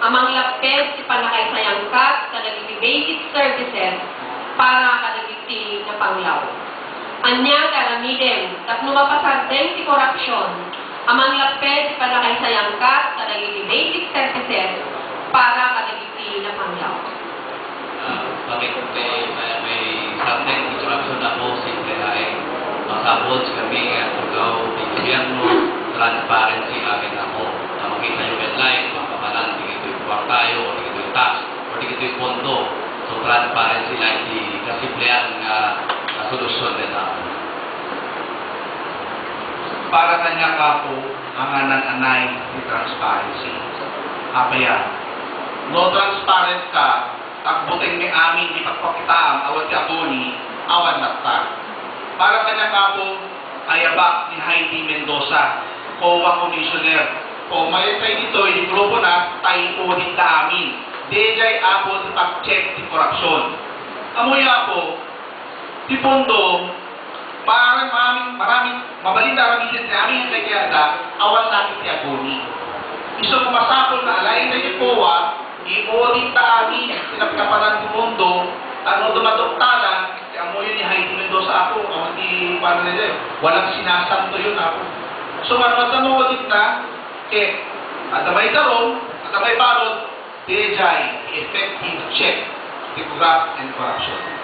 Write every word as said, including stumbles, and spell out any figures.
a manglapped ti pannakaisayangkat kadagiti basic services para kadagiti napanglaw. Ania ti aramidem tapno mapasardeng ti korupsion a manglapped ti pannakaisayangkat kadagiti basic services para kadagiti napanglaw? Ah, pangit ti, eh, maisardeng ti korupsion, Apo, simple laeng. Masapul ti kami nga aldaw ti gobierno, transparency amin, Apo. Ta makitayo ket laeng, makapanan ti dagitoy kuartayo, o dagitoy tax, o dagitoy pondo. So, transparency laeng ti kasimplean nga, nga solusyon dita. Para kaniak, Apo, a nangnanay ti transparency. Apay a, no transparent ka, agbutengmi amin ti pakpakitaam a wen ti aguni, awan nattar. Para kaniak, Apo, ayabak ni Heidi Mendoza, COA Commissioner. Umayatay ditoy ti grupona, ta i-auditda amin. Daydiay, Apo, ti pag-check ti korupsion. Ammoyo, Apo, ti pondo, maram-, maraming, maraming, mabalin a aramiden ti amin nga kayatda, awan laeng ti aguni. Isu, masapul nga alaen daydiay COA, i-auditda amin ti napkapanan ti pondo, tapno dumaduktalan, ti ammoyo ni Heidi Mendoza, Apo, awan ti kuan daydiay, walang sinasanto yun, Apo. So, ano, adda maauditna, ket adda maidarum, adda maibarud, daydiay ti effective check ti graft and corruption.